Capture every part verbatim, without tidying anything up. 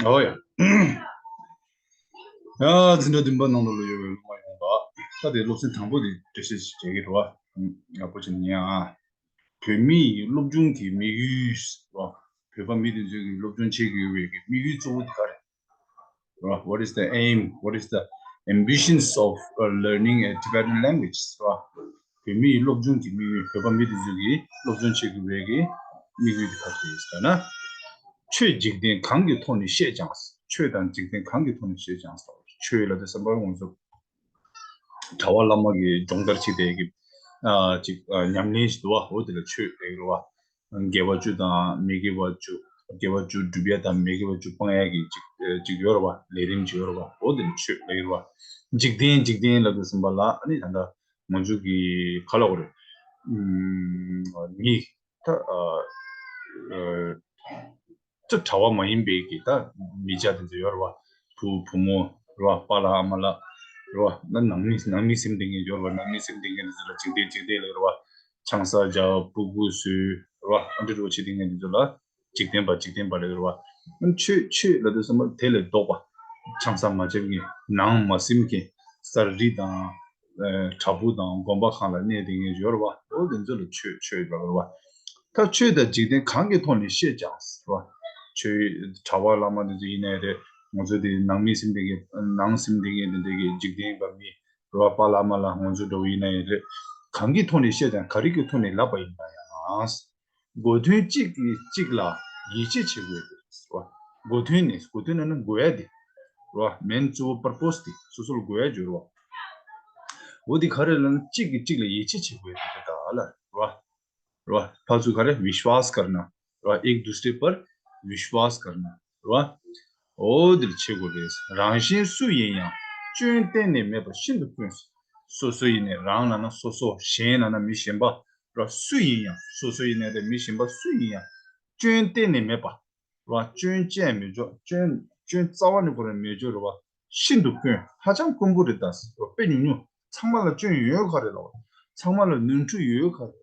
ཨོ་ཡ། ཡ་འཛིན་གྲྭ་བདུན་པ་ནང་ལོགས་ལ་ཡོད་པའི་སློབ་མ་ཡོངས་ལ། ད་དེ་སློབ་ཚན་དང་པོ་དེ་འགྲེལ་བཤད་ཞིག་བྱེད་ཀྱི་རེད་བ། ཡག་པོ་བྱས་ནས་ཉན་ཨ། བོད་མིའི་སློབ་སྦྱོང་གི་དམིགས་ཡུལ་རེད་བ། བོད་པ་མི་དེ་ཚོས་ཀྱི་སློབ་སྦྱོང་བྱེད་དགོས་པའི་གི་དམིགས་ཡུལ་གཙོ་བོ་དེ་ག་རེད། What is the aim? What is the ambitions of uh, learning a Tibetan language? བོད་མིའི་སློབ་སྦྱོང་གི་དམིགས་ཡུལ། བོད་པ་མི་དེ་ཚོས་ཀྱི་སློབ་སྦྱོང་བྱེད་དགོས་པའི་གི་དམིགས་ཡུལ་དེ་ག་རེ་རེད་ཟེར་ན། ཆོས་འཇིག་རྟེན་གང་གི་ཐོག་ནས་བཤད་ཀྱང་། ཆོས་དང་འཇིག་རྟེན་གང་གི་ཐོག་ནས་བཤད་ཀྱང་། ཆོས་ལབ་དུས་ཙམ་པར་ང་ཚོ་གྲྭ་པ་བླ་མ་གི་སྦྱོང་བརྡར་བྱེད་པའི་གི་ཨ་ཅིག་ཨ་ཉམས་ལེན་ཞིག་འདུག་བ། འོ་དེ་ལ་ཆོས་ལབ་ཀྱི་རེད་བ། དགེ་བ་བཅུ་དང་མི་དགེ་བ་བཅུ། དགེ་བ་བཅུ་སྒྲུབ་ཡ་དང་མི་དགེ་བ་བཅུ་སྤང་ཡ་གི་ཅིག་ཨ་ཅིག་ཡོད་རེད་བ། ལས་རིམ་ཅིག་ཡོད་རེད་བ། འོ་དེ་ལ་ཆོས་ལབ་ཀྱི་རེད་བ། འཇིག་རྟེན་འཇིག་རྟེན་ལབ་དུས་ཙམ་པ་ལ་ཨ་ནི་ད་ལྟ་ང་ཚོ་གི་ག་ལབ་དགོས་རེད། ཨུམ་མི་ད་ཨ་ཨ་ད་གྲྭ་པ་མ་ཡིན་པའི་གི་ད་མི་ཆ་དེ་ཚོ་ཡོད་རེད་བ། བུ་བུ་མོ་རེད་བ། པཱ་ལགས་ཨ་མ་ལགས་རེད་བ། ད་ནང་མི་ནང་མི་སེམས་ལྡན་མཁན་ཡོད་རེད་བ། ནང་མི་སེམས་ལྡན་མཁན་དེ་ཚོ་ལ་འཇིག་རྟེན་འཇིག་རྟེན་ལབ་ཀྱི་རེད་བ། ཆང་ས་རྒྱག། སྤུ་གུ་གསོད་རེད་བ། ཨ་འདྲ་འདྲ་བོ་བྱེད་མཁན་དེ་ཚོ་ལ་འཇིག་རྟེན་པ་འཇིག་རྟེན་པ་ལབ་ཀྱི་རེད་བ། ཆོས་ཆོས་ལབ་དུས་ཙམ་པ་དེ་ལས་ལྡོག་པ། ཆང་ས་མ་བྱེད་མཁན། ནང་མ་སེམས་མཁན། ས་རི་དང་ཨ་བྲག་ཕུག་དང་དགོན་པ་ཁག་ལ་གནས་བསྡད་མཁན་ཡོད་རེད་བ། འོ་དེ་ཚོ་ལ་ཆོས་ཆོས་ལབ་རེད་བ། ད་ཆོས་དང་འཇིག་རྟེན་གང་གི་ཐོག་ནས་བཤད་ཀྱང་རེད་བ། ཆོས་གྲྭ་པ་བླ་མ་དེ་ཚོ་ཡིན་ནའི་རེད། ང་ཚོ་དེ་ནང་མི་སེམས་ལྡན་མཁན། ནང་སེམས་ལྡན་མཁན་དེ་འདྲ་གི་འཇིག་རྟེན་པ་མི་རེད་བ། པཱ་ལགས་ཨ་མ་ལགས་ང་ཚོ་འདྲ་བོ་ཡིན་ནའི་རེད། གང་གི་ཐོག་ནས་བཤད་ཀྱང་། ག་རེ་གི་ཐོག་ནས་ལབ་པ་ཡིན་ན་ཡང་། གོ་དོན་གཅིག་གིས་གཅིག་ལ་ཡིད་ཆེས་བྱེད་དགོས་ཏེ་རེད་བ། གོ་དོན་ནི། གོ་དོན་ལབ་ན་དགོས་ཡ་དེ་རེད་བ། མེན་གཙོ་བོ་པར་པོས་དེ་སོ་སོ་ལ་དགོས་ཡ་ཅིག་ཡོད་རེད་བ། འོ་དེ་ག་རེ་ལབ་ན། གཅིག་གིས་གཅིག་ལ་ཡིད་ཆེས་བྱེད་དགོས་ཏེ་རེད་ད་ལ་རེད་བ། རེད་བ། ཕར་ཚུར་ག་རེ། विश्वास करना རེད་བ། एक दूसरे पर विश्वास करना རེད་བ། འོ་དེ་ལ་བྱེད་དགོས་རེད། རང་གཞན་སུ་ཡིན་ཡང་། སྐྱོན་གཏན་ནས་མེད་པ་ཤིན་ཏུ་དཀོན། སོ་སོ་ཡིན་ནའི། རང་ལབ་ན་སོ་སོ། གཞན་ལབ་ན་མི་གཞན་པ། ར་སུ་ཡིན་ཡང་། སོ་སོ་ཡིན་ནའི་རེད། མི་གཞན་པ་སུ་ཡིན་ཡང་། སྐྱོན་གཏན་ནས་མེད་པ་ར། སྐྱོན་བཅས་མེད་ཅོག་སྐྱོན་སྐྱོན་རྩ་བ་ནས་ཁོ་རང་མེད་ཅོག་རེད་བ། ཤིན་ཏུ་དཀོན། ཧ་ཅང་དཀོན་པོ་རེད་ད། ར་དཔེ་ཉུང་ཉུང་། ཚང་མ་ལ་སྐྱོན་ཡོད་ག་རེད་ལ། ཚང་མ་ལ་ནོར་འཁྲུལ་ཡོད་ག་རེད་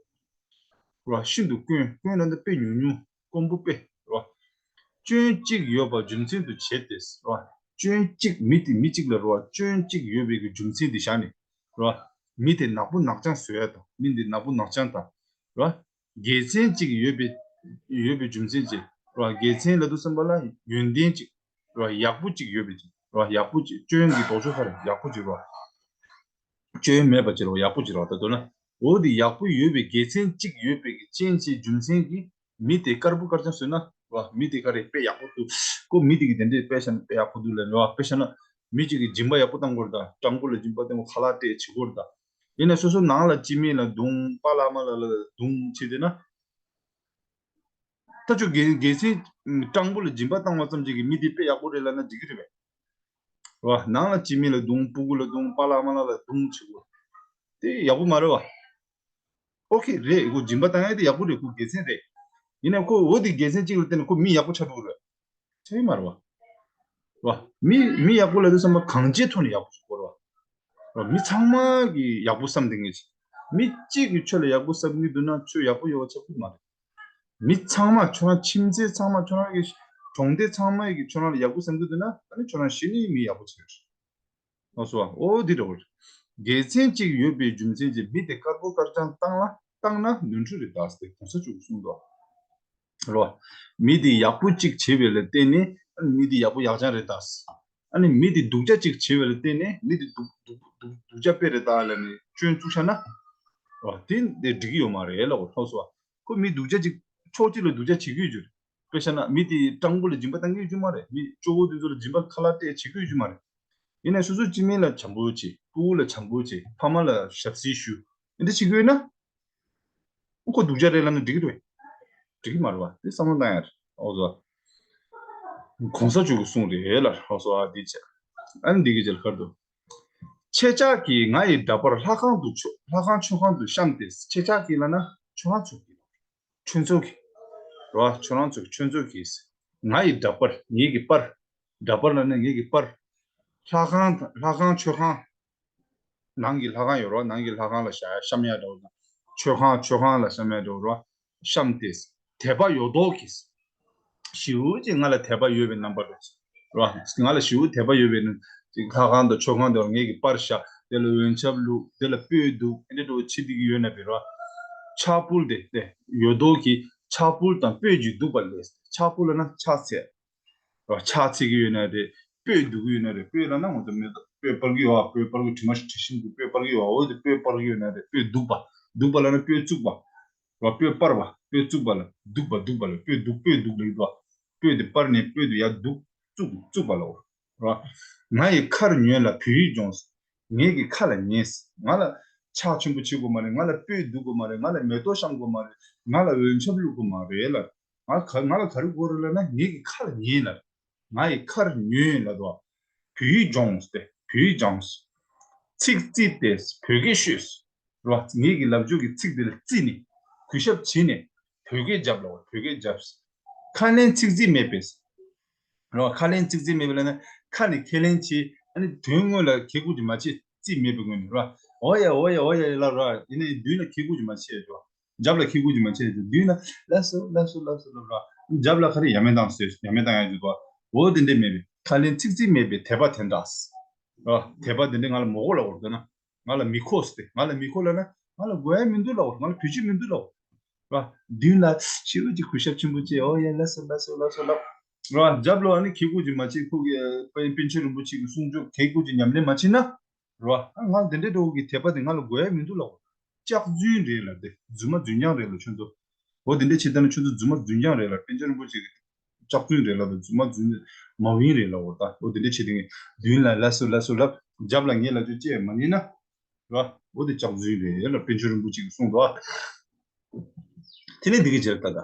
ར། ཤིན་ཏུ་དཀོན། དཀོན་ལབ་ན་དཔེ་ཉུང་ཉུང་། དཀོན་པོ་དཔེ་ར། སྐྱོན་གཅིག་ཡོད་པ་རྒྱུ་མཚན་དུ་བྱས་ཏེ་ར། སྐྱོན་གཅིག་མི་དེ་མི་གཅིག་ལ་ར། སྐྱོན་གཅིག་ཡོད་པའི་གི་རྒྱུ་མཚན་དེ་བཞག་ནས་ར། མི་དེ་ནག་པོ་ནག་རྐྱང་བཟོ་ཡ་དང་། མི་འདི་ནག་པོ་ནག་རྐྱང་དང་ར། དགེ་མཚན་གཅིག་ཡོད་པའི་ཡོད་པའི་རྒྱུ་མཚན་གཅིག་ར། དགེ་མཚན་ལབ་དུས་ཙམ་པ་ལ་ཡོན་ཏན་གཅིག་ར། ཡག་པོ་གཅིག་ཡོད་པའི་གཅིག་ར། ཡག་པོ་གཅིག་སྐྱོན་གྱི་ལྡོག་ཕྱོགས་ག་རེ། ཡག་པོ་གཅིག་ར། སྐྱོན་མེད་པ་གཅིག་ར། ཡག་པོ་གཅིག་ར། ད་དོན་ན་འོ་དེ་ཡག་པོ་ཡོད་པའི་དགེ་མཚན་གཅིག་ཡོད་པའི་གི་རྐྱེན་གྱིས་རྒྱུ་མཚན་གྱིས་མི་དེ་དཀར་པོ་དཀར་རྐྱང་བཟོས་ན་ར། མི་དེ་ག་རེ་དཔེ་ཡག་པོ་འདུག་ཁོ་མི་དེ་གི་དེ་འདྲའི་དཔེ་བཞག་ན་དཔེ་ཡག་པོ་འདུག་ལབ་ནས་ར། དཔེ་བཞག་ན་མི་གཅིག་གི་སྦྱིན་པ་ཡག་པོ་བཏང་དགོས་རེད་ད། སྤྲང་པོ་ལ་སྦྱིན་པ་བཏང་དགོས། ཁ་ལག་སྤྲད་བྱེད་དགོས་རེད་ད། ཡིན་ན་སོ་སོ་ནང་ལ་སྐྱེ་དམན་ལ་རྡུང་། པཱ་ལགས་ཨ་མ་ལགས་ལ་རྡུང་བྱེད་དེ་ན། ད་ཁྱོད་དགེ་དགེ་མཚན་སྤྲང་པོ་ལ་སྦྱིན་པ་བཏང་བ་ཙམ་གྱིས་ཀྱི་མི་དེ་དཔེ་ཡག་པོ་རེད་ལབ་ན་འགྲིག་གི་རེད་པས། རེད་བ། ནང་ལ་སྐྱེ་དམན་ལ་རྡུང་། སྤུ་གུ་ལ་རྡུང་། པཱ་ལགས་ཨ་མ་ལགས་ལ་རྡུང་བྱེད་དགོས། དེ་ཡག་པོ་མ་རེད་བ། ཨོ་ཁེ་རེད། ཁོ་སྦྱིན་པ་བཏང་ཡ་དེ་ཡག་པོ་རེད། ཁོ་དགེ་མཚན་རེད། ཡིན་ནའི་ཁོ་འོ་དེ་དགེ་མཚན་གཅིག་ལ་བརྟེན་ནས་ཁོ་མི་ཡག་པོ་ཆགས་འགྲོ་གི་རེད། ཆགས་ཀྱི་མ་རེད་བ། རེད་བ། མི་མི་ཡག་པོ་ལབ་དུས་ཙམ་པ་གང་ཅིའི་ཐོག་ནས་ཡག་པོ་ཞིག་དགོས་རེད་བ། རེད་བ། མི་ཚང་མ་གིས་ཡག་པོ་བསམ་བསྡད་མཁན་ཅིག་མི་གཅིག་གིས་ཁྱོད་ལ་ཡག་པོ་བསམ་གྱི་འདུག་ན་ཁྱོད་ཡག་པོ་ཡོད་པ་ཆགས་ཀྱི་མ་རེད། མི་ཚང་མ་ཁྱོད་རང་ཁྱིམ་མཚེས་ཚང་མ་ཁྱོད་རང་གི་གྲོང་སྡེ་ཚང་མ་གིས་ཁྱོད་རང་ལ་ཡག་པོ་བསམ་གྱི་འདུག་ན་ཨ་ནི་ཁྱོད་རང་གཞི་ནས་མི་ཡག་པོ་ཆགས་ཡོད་རེད། ལགས་སོ། འོ་འདི་འདྲ་བོ་རེད། དགེ་མཚན་གཅིག་ཡོད་པའི་རྒྱུ་མཚན་གྱིས་མི་དེ་དཀར་པོ་དཀར་རྐྱང་བཏང་ལ་བཏང་ན་ནོར་འཁྲུལ་རེད་ད་ཟེར་ཏེ་གོང་ས་མཆོག་གིས་གསུངས་འདུག་རོ། མི་དེ་ཡག་པོ་གཅིག་བྱས་པ་ལ་བརྟེན་ནས་མི་དེ་ཡག་པོ་ཡག་རྐྱང་རེད་ད། ཨ་ནི་མི་དེ་སྡུག་ཅག་གཅིག་བྱས་པ་ལ་བརྟེན་ནས་མི་དེ་སྡུག་སྡུག་སྡུག་སྡུག་ཅག་དཔེ་རེད་ད་ལབ་ནས་སྐྱོན་བཙུགས་བཞག་ན། རོ། དེ་འདི་འགྲིག་གི་ཡོད་མ་རེད་ལབ་གོ་ཐོག་སོ། ཁོ་མི་སྡུག་ཅག་གཅིག་ཕྱོགས་གཅིག་ལ་སྡུག་ཅག་བྱེད་ཀྱི་ཡོད་རྒྱུ་རེད། དཔེ་བཞག་ན་མི་དེ་སྤྲང་པོ་ལ་སྦྱིན་པ་བཏང་གི་ཡོད་རྒྱུ་མ་རེད། མི་སྐྱོ་བོ་དེ་ཚོ་ལ་སྦྱིན་པ་ཁ་ལག་སྤྲད་བྱེད་ཀྱི་ཡོད་རྒྱུ་མ་རེད། ཡིན་ནའི་སོ་སོ་སྐྱེ་དམན་ལ་བྱམས་པོ་བྱེད། སྤུ་གུ་ལ་བྱམས་པོ་བྱེད། ཕ་མ་ལ་ཞབས་བསིལ་ཞུ། འདི་འདྲ་བྱེད་ཀྱི་ཡོད་ན། ཁོ་སྡུག་ཅག་རེད་ལབ་ན་འགྲིག་གི་རེད། འགྲིག་གི་མ་རེད་བ། དེ་བསམ་བློ་བཏང་ཡ་རེད། འོ་ཟོ། གོང་ས་མཆོག་གིས་གསུངས་རེད་ལ། འོ་ཟོ། ཨ་འདི་བྱས། ཨ་ནི་འདི་གི་རྗེས་ལ་ག་རེ་འདུག་ཁྱེད་ཅག་གིས་ང་ཡི་འདྲ་པར་ལྷ་ཁང་དུ་མཆོད། ལྷ་ཁང་མཆོད་ཁང་དུ་བཤམས་ཏེ། ཁྱེད་ཅག་གིས་ལབ་ན་ཁྱོད་རང་ཚོ་གིས། ཁྱོད་ཚོ་གིས། རེད་བ། ཁྱོད་རང་ཚོ་གིས། ཁྱོད་ཚོ་གིས། ང་ཡི་འདྲ་པར། ངེད་ཀྱི་པར། འདྲ་པར་ལབ་ན་ངེད་ཀྱི་པར། ལྷ་ཁང་། ལྷ་ཁང་། མཆོད་ཁང་། ནང་གི་ལྷ་ཁང་ཡོད་རེད་བ། ནང་གི་ལྷ་ཁང་ལ་བཞག་ཡ་བཤམས་ཡ་འདྲ་བོ་དང་། མཆོད་ཁང་། མཆོད་ཁང་ལ་བཤམས་ཡ་འདྲ་བོ་རེད་བ། བཤམས་ཏེ། དད་པ་ཡོད་མདོག་གིས། ཞེ་པོ་ཅིག་ང་ལ་དད་པ་ཡོད་པའི་རྣམ་པ་རེད། རེད་བ། ང་ལ་ཞེ་པོ་དད་པ་ཡོད་པའི་ནི་ཅིག་ལྷ་ཁང་དང་མཆོད་ཁང་དུ་ངེད་ཀྱི་པར་བཞག་དེ་ལ་འོས་འཆབ་བླུགས་དེ་ལ་སྤོས་བདུག་དེ་འདྲ་འགྲོ་བྱེད་བསྡད་ཀྱི་ཡོད་ན་བས་རེད་བ། ཕྱག་ཕུལ་དེ་དེ་ཡོད་དོ་གི་ཕྱག་ཕུལ་དང་སྤོས་ཀྱིས་བདུག་པ་ལས་ཕྱག་ཕུལ་ལབ་ན་ཕྱག་འཚལ། རོ་ཕྱག་འཚལ་གྱི་ཡོད་ན་རེད། སྤོས་བདུག་གི་ཡོད་ན་རེད། སྤོས་ལབ་ན་ང་ཚོ་མེ་ཏོག་སྤོས་སྤར་གྱི་ཡོད་ཨ། སྤོས་སྤར་གྱི་དྲི་མ་དྲི་ཞིམ་གྱི་སྤོས་སྤར་གྱི་ཡོད་ཨ། འོ་དེ་སྤོས་སྤར་གྱི་ཡོད་ན་རེད། སྤོས་བདུག་པ། བདུག་པ་ལབ་ན་སྤོས་བཙུགས་པ། རོ་སྤོས་སྤར་བ། སྤོས་བཙུགས་པ་ལ་བདུག་པ་བདུག་པ་ལ་སྤོས་བདུག་སྤོས་བདུག་ལབ་ཀྱི་འདུག་ཨ། སྤོས་དེ་སྤར་ནས་སྤོས་དེ་ཡར་བདུག་བཙུགས་བཙུགས་པ་ལ་འོ། རོ། ང་ཡི་ཁར་ཉོན་ལ་བོད་ཡིག་སྦྱོངས། ངེད་ཀྱི་ཁ་ལ་ཉན། ང་ལ་ཕྱག་ཆེན་པོ་བྱེད་དགོས་མ་རེད། ང་ལ་སྤོས་བདུག་དགོས་མ་རེད། ང་ལ་མེ་ཏོག་བཤམས་དགོས་མ་རེད། ང་ལ་འོས་འཆབ་བླུག་དགོས་མ་རེད་ལ། ང་ག་ང་ལ་ག་རེ་དགོས་རེད་ལབ་ན་ངེད་ཀྱི་ཁ་ལ་ཉན་ལ། ང་ཡི་ཁར་ཉོན་ལ་དོ། བོད་ཡིག་སྦྱོངས་ཏེ་བོད་ཡིག་སྦྱངས། ཚིག་བརྩིས་ཏེ་བོད་སྐད་ཤོད། རོ། ངེད་ཀྱི་ལབ་རྒྱུ་གི་ཚིག་དེ་ལ་བརྩིས་ནས་གུས་ཞབས་བྱས་ནས་བོད་སྐད་རྒྱབ་ལ་བོད་སྐད་རྒྱབ། ཁ་ལན་ཚིག་རྩིས་མེད་པས། རོ། ཁ་ལན་ཚིག་རྩིས་མེད་པས་ལབ་ན་ཁ་ནས་ཁས་ལེན་བྱས་ཨ་ནི་དོན་དངོས་ལ་ཁེ་གུ་དེ་མ་བྱེད་རྩིས་མེད་པའི་ངོས་ནས་རོ། འོ་ཡ་འོ་ཡ་འོ་ཡ་ལབ་རོ། ཡིན་ནའི་མདུན་ལ་ཁེ་གུ་དེ་མ་བྱེད་རོ། རྒྱབ་ལ་ཁེ་གུ་ཅིག་མ་བྱས་ཏེ་མདུན་ན་ལགས་སོ་ལགས་སོ་ལགས་སོ་ལབ་ར། རྒྱབ་ལ་ཁ་རི་ཡ་མེ་དང་ཟེར་ཡ་མེ་དང་ཡ་ཅིག་འདུག་འོ་དེ་འདྲས་མེད་པའི་ཁ་ལན་ཚིག་རྩིས་མེད་པའི་དད་པ་དེ་འདྲ། ར་དད་པ་དེ་འདྲས་ང་ལ་མོ་གོ་ལ་འོར་འདོད་ན་ང་ལ་མི་ཁོ་སྟེ་ང་ལ་མི་ཁོ་ལ་ན་ང་ལ་དགོས་ཡ་མི་འདུག་ལ་འོར། ང་ལ་བོད་ཆས་མི་འདུག་ལ་འོར། ར་མདུན་ལ་ཤི་བོ་ཅིག་གུས་ཞབས་ཆེན་པོ་ཅིག་འོ་ཡ་ལགས་སོ་ལགས་སོ་ལགས་སོ་ལབ། ར་རྒྱབ་ལ་ཨ་ནི་ཁེ་གུ་ཅིག་མ་བྱས་ཁོ་གི་པཎ་ཆེན་རིན་པོ་ཆེ་གི་གསུང་ཆོས་ཁེ་གུ་ཅིག་ཉམས་ལེན་མ་བྱས་ན། རོ། ང་དེ་འདྲའི་འགྲོ་གི་དད་པ་དེ་ང་ལ་དགོས་ཡ་མི་འདུག་ལ། ལྕགས་རྫུན་རེད་ལ་དེ་རྫུན་མ་རྫུན་རྐྱང་རེད་ལ་ཁྱོད་ཚོ། འོ་དེ་འདྲའི་བྱེད་ད་ནི་ཁྱོད་ཚོ་རྫུན་མ་རྫུན་རྐྱང་རེད་ལ། པཎ་ཆེན་རིན་པོ་ཆེ་གི་ལྕགས་རྫུན་རེད་ལ་དེ་རྫུན་མ་རྫུན་མ་བིན་རེད་ལ། འོ་ད་འོ་དེ་འདྲའི་བྱེད་དེ་ངས་མདུན་ལ་ལ་སུ་ལ་སུ་ལབ་རྒྱབ་ལ་ངས་ལ་ཚོད་ཅེས་མ་ཉན་ན། རོ། འོ་དེ་ལྕགས་རྫུན་རེད་ལ་པཎ་ཆེན་རིན་པོ་ཆེ་གི་གསུང་དོ། དེ་ནས་འདི་གི་རྗེས་ལ་ད་ལྟ།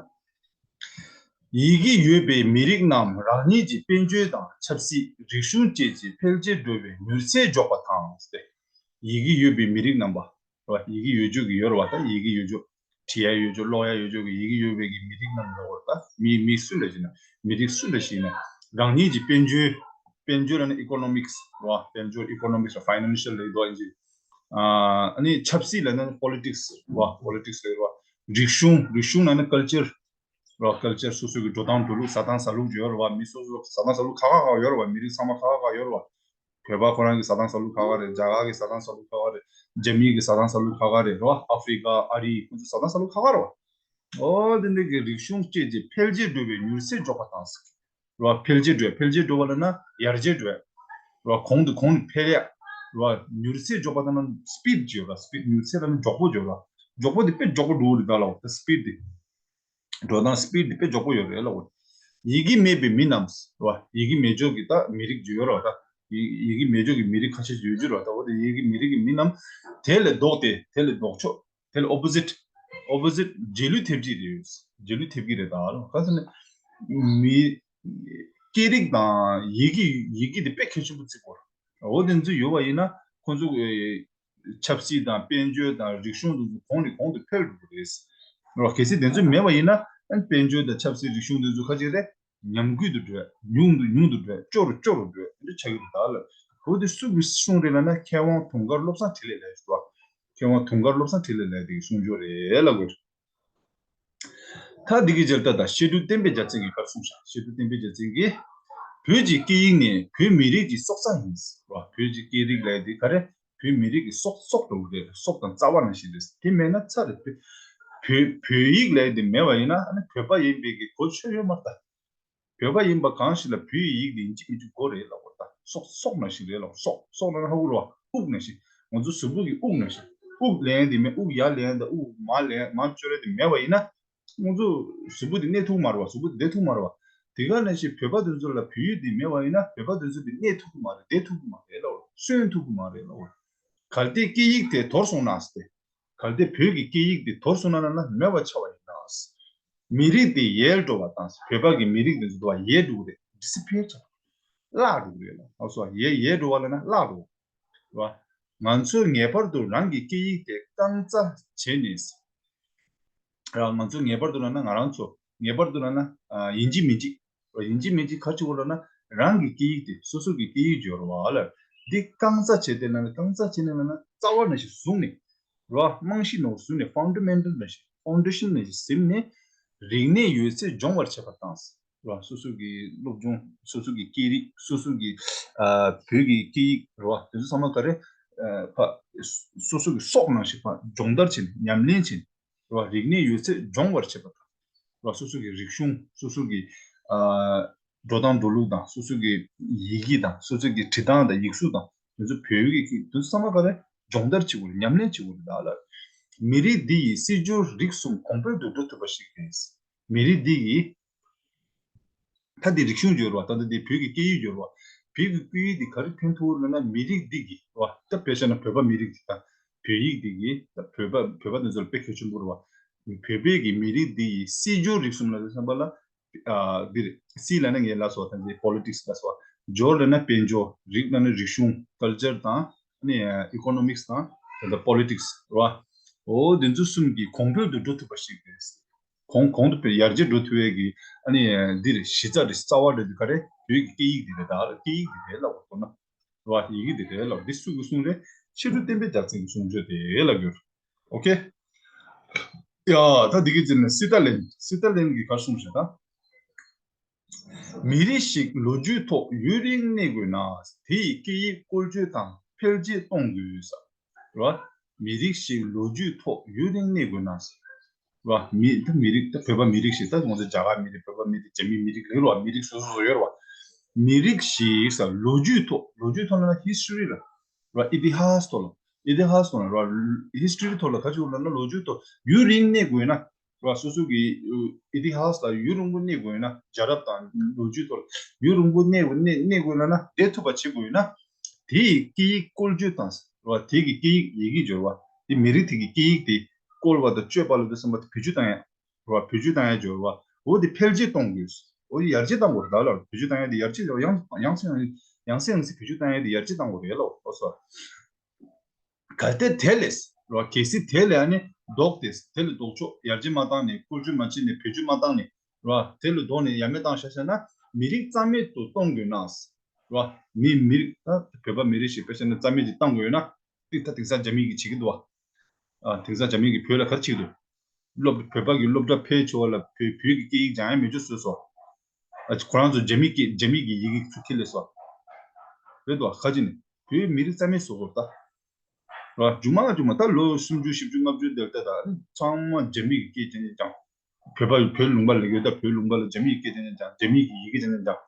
ཡི་གེ་ཡོད་པའི་མི་རིགས་རྣམས་རང་ཉིད་ཀྱི་དཔལ་འབྱོར་དང་ཆབ་སྲིད་རིག་གཞུང་བཅས་ཀྱི་འཕེལ་རྒྱས་འགྲོ་བའི་མྱུར་ཚད་འཇོག་པ་དང་སྟེ། ཡི་གེ་ཡོད་པའི་མི་རིགས་རྣམས་པ། ཡི་གེ་ཡོད་ཆོག་གི་ཡོད་རེད་བ། ད་ཡི་གེ་ཡོད་ཆོག་བྲིས་ཡ་ཡོད་ཆོག་ཀློག་ཡ་ཡོད་ཆོག་གི་ཡི་གེ་ཡོད་པའི་གི་མི་རིགས་རྣམས་ལ་འོ་ད་མི་མི་སུ་འདྲ་ཞིག་ན་མི་རིགས་སུ་འདྲ་ཞིག་ན་རང་ཉིད་ཀྱི་དཔལ་འབྱོར། དཔལ་འབྱོར་ལ་ནི་ཨི་ཀོ་ནོ་མིག་སི་རེད་བ། དཔལ་འབྱོར་ཨི་ཀོ་ནོ་མིག་སི་ཕའི་ནན་ཤལ་ལབ་ཀྱི་འདུག་ཨིན་ཇི། ཨ་ནི་ཆབ་སྲིད་ལ་ནི་པོ་ལི་ཊིག་སི་རེད་བ། པོ་ལི་ཊིག་སི་ལབ་ཀྱི་རེད་བ། རིག་གཞུང་། རིག་གཞུང་ལ་ནི་ཀལ་ཅར་རེད་བ། ཀལ་ཅར་སོ་སོ་གི་འགྲོ་སྟངས་འགྲོ་ལུགས་བཟའ་སྟངས་བཟའ་ལུགས་ཡོད་རེད་བ། མི་སོ་སོ་བཟའ་སྟངས་བཟའ་ལུགས་ཁག་ཁག་ཁག་ཡོད་རེད་བ། མི་རིགས་ཚང་མ་ཁག་ཁག་ཁག་ཡོད་རེད་བ། བོད་པ་ཁོ་རང་གི་བཟའ་སྟངས་བཟའ་ལུགས་ཁག་ཁག་རེད། རྒྱ་གར་གི་བཟའ་སྟངས་བཟའ་ལུགས་ཁག་ཁག་རེད། རྒྱ་མི་གི་བཟའ་སྟངས་བཟའ་ལུགས་ཁག་ཁག་རེད་རེད་བ། ཨ་ཧྥི་རི་ཀ་ཨ་རི་ཁོ་ཚོ་བཟའ་སྟངས་བཟའ་ལུགས་ཁག་ཁག་རེད་བ། ཨོ་དེ་འདྲ་གི་རིག་གཞུང་བཅས་ཀྱི་འཕེལ་རྒྱས་འགྲོ་བའི་མྱུར་ཚད་འཇོག་པ་དང་ཟེར། རེད་བ། འཕེལ་རྒྱས་འགྲོ་ཡ། འཕེལ་རྒྱས་འགྲོ་བ་ལབ་ན་ཡར་རྒྱས་འགྲོ་ཡ། རེད་བ། གོང་དུ་གོང་ནས་འཕེལ་ཡ། རེད་བ། མྱུར་ཚད་འཇོག་པ་ལབ་ན་སི་པིཌ་ཅིག་ཡོད་རེད་བ། སི་པིཌ། མྱུར་ཚད་ལབ་ན་མགྱོགས་པོ་ཅིག་ཡོད་རེད་བ། མགྱོགས་པོ་དེ་དཔེ་མགྱོགས་པོ་འགྲོ་གི་རེད་ད་ལབ་ཡ། སི་པིཌ་དེ། འགྲོ་སྟངས་སི་པིཌ་དེ་དཔེ་མགྱོགས་པོ་ཡོད་རེད་ལབ་ཡ། ཡི་གེ་མེད་པའི་མི་རྣམས་རེད་བ། ཡི་གེ་མེད་ཆོག་གི་ད་མི་རིགས་ཅིག་ཡོད་རེད་བ། ད་ཡི་ཡི་གེ་མེད་ཆོག་གི་མི་རིགས་ཁ་ཤས་ཅིག་ཡོད་རྒྱུ་རེད་བ། ད་འོ་དེ་ཡི་གེ་མི་རིགས་ཀྱི་མི་རྣམས་དེ་ལས་ལྡོག་སྟེ་དེ་ལས་ལྡོག་ཕྱོགས། དེ་ལ་ཨོ་པོ་ཟིཊ། ཨོ་པོ་ཟིཊ་རྗེས་ལུས་ཐེབས་ཀྱི་རེད། རྗེས་ལུས་ཐེབས་ཀྱི་རེད་ད་ལོ། ག་ཟེར་ན། མི། སྐད་རིགས་དང་ཡི་གེ། ཡི་གེ་དེ་དཔེ་གལ་ཆེན་པོ་བརྩི་དགོས་རེད། འོ་དེ་ཚོ་ཡོད་པ་ཡིན་ན་ཁོང་ཚོ་ཆབ་སྲིད་དང་དཔལ་འབྱོར་དང་རིག་གཞུང་དེ་ཚོ་གོང་ནས་གོང་དུ་འཕེལ་འགྲོ་གི་རེད། རོ། གལ་སྲིད་དེ་ཚོ་མེད་པ་ཡིན་ན་དཔལ་འབྱོར་དང་ཆབ་སྲིད་རིག་གཞུང་དེ་ཚོ་ཁ་ཅིག་རེད། ཉམས་རྒུད་དུ་འགྲོ། ཉུང་དུ་ཉུང་དུ་འགྲོ། སྐྱོ་རུ་སྐྱོ་རུ་འགྲོ། འདི་ཆགས་ཀྱི་རེད་ད་ལ། འོ་དེ་སུ་གི་གསུང་རེད་ལབ་ན་མཁས་དབང་དུང་དཀར་བློ་བཟང་འཕྲིན་ལས་ལགས་ཞུ་བ། མཁས་དབང་དུང་དཀར་བློ་བཟང་འཕྲིན་ལས་ལགས་དེ་གི་གསུང་ཆོས་རེད་ལབ་དགོས། ད་འདི་གི་རྗེས་ལ་ད་ལྟ་བཤད་སྒྲུབ་བསྟན་པའི་རྒྱལ་མཚན་གྱིས་ག་རེ་གསུངས་ཤག་བཤད་སྒྲུབ་བསྟན་པའི་རྒྱལ་མཚན་གྱིས། བོད་ཀྱི་སྐད་ཡིག་ནི་བོད་མི་རིགས་ཀྱི་སྲོག་རྩ་ཡིན། བོད་ཀྱི་སྐད་རིགས་ལབ་དེ་ག་རེ། བོད་མི་རིགས་ཀྱི་སྲོག་སྲོག་འདྲ་བོ་རེད། སྲོག་དང་རྩ་བ་ནང་བཞིན་རེད། དེ་མེད་ན་ཚར་རེད། བོད་བོད་ཡིག་ལབ་དེ་མེད་པ་ཡིན་ན་ཨ་ནི་བོད་པ་ཡིན་པའི་གི་གོ་ཆོད་ཡོད་མ་རེད་ད། བོད་པ་ཡིན་པ་གང་ཞིག་ལ་བོད་ཡིག་དེ་ཡིན་གཅིག་མིན་གཅིག་དགོས་རེད་ལབ་པ་རེད་ད། སྲོག་སྲོག་ནང་བཞིན་རེད་ལབ། སྲོག་སྲོག་ལབ་ན་ཧ་གོ་རེད་བ། དབུགས་ནང་བཞིན། ང་ཚོ་གཟུགས་པོ་གི་དབུགས་ནང་བཞིན། དབུགས་ལེན་དེ་མེད། དབུགས་ཡར་ལེན་དང་དབུགས་མར་ལེན་མར་བཅོལ་རེད་དེ་མེད་པ་ཡིན་ན། ང་ཚོ་གཟུགས་པོ་དེ་གནས་ཐུབ་ཀྱི་མ་རེད་བ། གཟུགས་པོ་དེ་བསྡད་ཐུབ་ཀྱི་མ་རེད་བ། དེ་ག་ནང་བཞིན་བོད་པ་དེ་ཚོ་ལ་བོད་ཡིག་དེ་མེད་པ་ཡིན་ན་བོད་པ་དེ་ཚོ་དེ་གནས་ཐུབ་ཀྱི་མ་རེད། བསྡད་ཐུབ་ཀྱི་མ་རེད་ལབ་བ། གསོན་ཐུབ་ཀྱི་མ་རེད་ལབ་བ། གལ་ཏེ་སྐད་ཡིག་དེ་དོར་སོང་ན་ཟེར་ཏེ། གལ་ཏེ་བོད་ཀྱི་སྐད་ཡིག་དེ་དོར་སོང་ན་ན་ན་མེད་པ་ཆགས་པ་ཡིན་ན། མི་རིགས་དེ་ཡལ་འགྲོ་བ་དང་། བོད་པ་གི་མི་རིགས་དེ་ཚོ་དེ་བ་ཡལ་འགྲོ་གི་རེད། ཌི་སི་པི་ཡར་ཆགས། བརླག་འགྲོ་གི་རེད་ལ། ཨ་སོ་ཡལ་ཡལ་འགྲོ་བ་ལ་ན་བརླག་འགྲོ་བ། ང་ཚོས་ངེས་པར་དུ་རང་གི་སྐད་ཡིག་དེ་རྐང་རྩ་བྱས་ནས། རང་ང་ཚོས་ངེས་པར་དུ་ལབ་ན་ང་རང་ཚོ་ངེས་པར་དུ་ལབ་ན་ཡིན་གཅིག་མིན་གཅིག་ཡིན་གཅིག་མིན་གཅིག་ག་ཅི་བོ་ལབ་ན་རང་གི་སྐད་ཡིག་དེ་སོ་སོ་གི་སྐད་ཡིག་སྦྱོར་བ་ལ་འདི་རྐང་རྩ་བྱས་ཏེ་ལབ་ན་རྐང་རྩ་བྱས་ནས་ལབ་ན་རྩ་བ་ནས་ཞིག་བཟུང་ནས་རོ། རྨང་གཞི་ནང་བཟུང་ནས་ཕའུན་ཌ་མེན་ཊལ་ནང་ཞིག་ཕའུན་ཌེ་ཤན་ནང་ཞིག་ཟིན་ནས་རིག་གནས་ཡོད་ཚད་སྦྱོང་བར་བྱེད་པ་དང་། རེད་བ། སོ་སོ་གི་སློབ་སྦྱོང་། སོ་སོ་གི་སྐད་རིགས། སོ་སོ་གི་ཨ་བོད་ཀྱི་སྐད་ཡིག་རེད་བ། དེ་ཚོ་ཚང་མ་ག་རེ། ཨ་ཕ་སོ་སོ་གི་སྲོག་ནང་བཞིན་ཕ་སྦྱོང་བརྡར་བྱས་ནས་ཉམས་ལེན་བྱས་ནས་རེད་བ། རིག་གནས་ཡོད་ཚད་སྦྱོང་བར་བྱེད་པ་དང་། རེད་བ། སོ་སོ་གི་རིག་གཞུང་། སོ་སོ་གི་ཨ་འགྲོ་སྟངས་འགྲོ་ལུགས་དང་། སོ་སོ་གི་ཡི་གེ་དང་། སོ་སོ་གི་བྲིས་སྟངས་དང་། ཡིག་གཟུགས་དང་། དེ་ཚོ་བོད་ཡིག་གི་དེ་ཚོ་ཚང་མ་ག་རེ། སྦྱོང་བརྡར་བྱེད་དགོས་རེད། ཉམས་ལེན་བྱེད་དགོས་རེད། ད་ལ་མི་རིགས་འདི་ཡི་སྲིད་འབྱོར་རིག་གསུམ་གོང་འཕེལ་དུ་འགྲོ་ཐུབ་པ་ཞིག་རེད། མི་རིགས་འདི་ཡི། ད་འདི་རིག་གཞུང་ཡོད་རེད་བ། ད་ལྟ་འདི་བོད་ཀྱི་སྐད་ཡིག་ཡོད་རེད་བ། བོད་ཀྱི་སྐད་ཡིག་འདི་ག་རེ་ཕན་ཐོགས་རེད་ལབ་ན། མི་རིགས་འདི་གི་རེད་བ། ད་དཔེ་བཞག་ན་བོད་པ་མི་རིགས་འདི་དང་། བོད་ཡིག་འདི་གི་ད་བོད་པ་བོད་པ་འདི་ཚོར་དཔེ་གལ་ཆེན་པོ་རེད་བ། བོད་པའི་གི་མི་རིགས་འདི་ཡི་སྲིད་འབྱོར་རིག་གསུམ་ལབ་དུས་ཙམ་པ་ལ། ཨ་འདིར་སྲིད་ལབ་ན་ངས་ལབ་སོང་། ད་འདི་པོ་ལི་ཊིག་སི་ལབ་སོང་། འབྱོར་ལབ་ན་དཔལ་འབྱོར། རིག་ལབ་ན་རིག་གཞུང་། ཀལ་ཅར་དང་། ཨ་ནི་ཨི་ཀོ་ནོ་མིག་སི་དང་། ད་ལྟ་པོ་ལི་ཊིག་སི་རེད་བ། འོ་དེ་ཚོ་གསུམ་གྱི་གོང་འཕེལ་དུ་འགྲོ་ཐུབ་པ་ཞིག་རེད། གོང་གོང་དུ་འཕེལ་ཡར་རྒྱས་འགྲོ་ཐུབ་པའི་གི། ཨ་ནི་འདིར་གཞི་རྩ་རེད། རྩ་བ་རེད། འདི་ག་རེ། བོད་ཀྱི་སྐད་ཡིག་འདི་རེད། ད་སྐད་ཡིག་འདི་རེད་ལབ་དགོས་ན། རེད་བ། ཡི་གེ་འདི་རེད་ལབ། འདི་སུ་གི་གསུང་རེད། ཕྱི་དྲོ་བསྟན་པའི་རྒྱལ་མཚན་གྱི་གསུང་ཆོས་དེ་ལབ་ཡོད། ཨོ་ཁེ། ཡ་ད་འདི་གི་རྗེས་ནས་སི་ཏཱ་ལིན། སི་ཏཱ་ལིན་གྱིས་ག་རེ་གསུངས་ཤག་ད། མི་རིགས་ཤིག་ལོ་རྒྱུས་ཐོག་ཡུན་རིང་གནས་དགོས་ན། དེ་ཡི་སྐད་ཡིག་བཀོལ་སྤྱོད་དང་འཕེལ་རྒྱས་གཏོང་དགོས་ཟེར། རེད་བ། མི་རིགས་ཤིག་ལོ་རྒྱུས་ཐོག་ཡུན་རིང་གནས་དགོས་ན་ཟེར། རེད་བ། མི་ད་མི་རིགས། ད་བོད་པ་མི་རིགས་ཤིག་ད་ང་ཚོ་རྒྱ་གར་མི་རིགས། བོད་པ་མི་རིགས། རྒྱ་མི་མི་རིགས་ལ། རེད་བ། མི་རིགས་སོ་སོ་སོ་ཡོད་རེད་བ། མི་རིགས་ཤིག་ཟེར། ལོ་རྒྱུས་ཐོག་ལོ་རྒྱུས་ཐོག་ལབ་ན་ཧི་སི་ཊོ་རི་ལ། རེད་བ། ཨི་ཏི་ཧཱས་ཐོག་ལ། ཨི་ཏི་ཧཱས་ཐོག་ལ། རེད་བ། ཧི་སི་ཊོ་རི་ཐོག་ལ་ག་ཅིག་ཡོད་ལབ་ན། ལོ་རྒྱུས་ཐོག་ཡུན་རིང་གནས་དགོས་ན། རེད་བ། སོ་སོ་གི་ཨི་ཏི་ཧཱས་ལ་ཡུན་རིང་པོ་གནས་དགོས་ན། རྒྱལ་རབས་དང་ལོ་རྒྱུས་ཐོག་ལ་ཡུན་རིང་པོ་གནས་གནས་གནས་དགོས་ན། ན་བསྡད་ཐུབ་པ་བྱེད་དགོས་ན། དེ་ཡི་སྐད་ཡིག་བཀོལ་སྤྱོད་དང་། རེད་བ། དེ་གི་སྐད་ཡིག་ཡི་གེ་སྦྱོར་བ། དེ་མི་རིགས་དེ་གི་སྐད་ཡིག་དེ་བཀོལ་བ་དང་སྤྱོད་པ་ལབ་དུས་ཙམ་པ་དེ་བེད་སྤྱོད་བཏང་ཡ། རེད་བ། བེད་སྤྱོད་བཏང་ཡ་སྦྱོར་བ། འོ་དེ་འཕེལ་རྒྱས་གཏོང་དགོས། འོ་དེ་ཡར་རྒྱས་གཏང་དགོས་རེད། ད་ལ་བེད་སྤྱོད་བཏང་ཡ་དེ་ཡར་རྒྱས། ཡང་ཡང་སེ་ཡང་སེ་ཡང་སེ་ཡང་སེ་བེད་སྤྱོད་བཏང་ཡ་དེ་ཡར་རྒྱས་གཏང་དགོས་རེད་ལ། འོ་སོ། གལ་ཏེ་དེ་ལས། རེད་བ། གལ་སྲིད་དེ་ལས་ཨ་ནི་ལྡོག་སྟེ། དེ་ལས་ལྡོག་ཕྱོགས། ཡར་རྒྱས་མ་བཏང་ནས། བཀོལ་སྤྱོད་མ་བྱས་ནས། བེད་སྤྱོད་མ་བཏང་ནས། རེད་བ། དེ་ལས་ལྡོག་ནས་ཡ་མེད་བཏང་བཞག་བཞག་ན། མི་རིགས་རྩ་མེད་དུ་གཏོང་དགོས་ན། རེད་བ། མི་མི་རིགས་ད་བོད་པ་མི་རིགས་ཤིག་དཔེ་བཞག་ན་རྩ་མེད་ཅིག་བཏང་དགོས་ཡོད་ན། ཏིག་ད་དེང་སང་རྒྱ་མི་གིས་བྱེད་ཀྱི་འདུག་བ། ཨ་དེང་སང་རྒྱ་མི་གིས་བོད་ལ་ག་རེ་བྱེད་ཀྱི་འདུག་སློབ་བོད་པ་གི་སློབ་གྲྭ་ཕལ་ཆེ་བ་ལ་བོད་བོད་ཀྱི་སྐད་ཡིག་སྦྱང་ཡ་མེད་ཅོག་བཟོས་སོང་། ཨ་ཁོ་རང་ཚོ་རྒྱ་མི་སྐད་རྒྱ་མི་གི་ཡི་གེ་ཚུར་ཁྱེར་སླེབས་སོང་། རེད་དོ། ཁ་ཅིག་ནི་བོད་མི་རིགས་རྩ་མེད་བཟོ་དགོས་ད། ར་མཇུག་མ་མཇུག་མ་ད་ལོ་སུམ་ཅུ་བཞི་བཅུ་ལྔ་བཅུ་དེར་ལྟ་ད་ཚང་མ་རྒྱ་མི་གི་སྐད་ཅན་ཅན་སྦྱང་། བོད་པ་བོད་ལུང་པ་ལ་ཡོད་ད་བོད་ལུང་པ་ལ་རྒྱ་མི་གི་སྐད་ཅན་ཅན་སྦྱང་། རྒྱ་མི་གི་ཡི་གེ་ཅན་ཅན་སྦྱང་།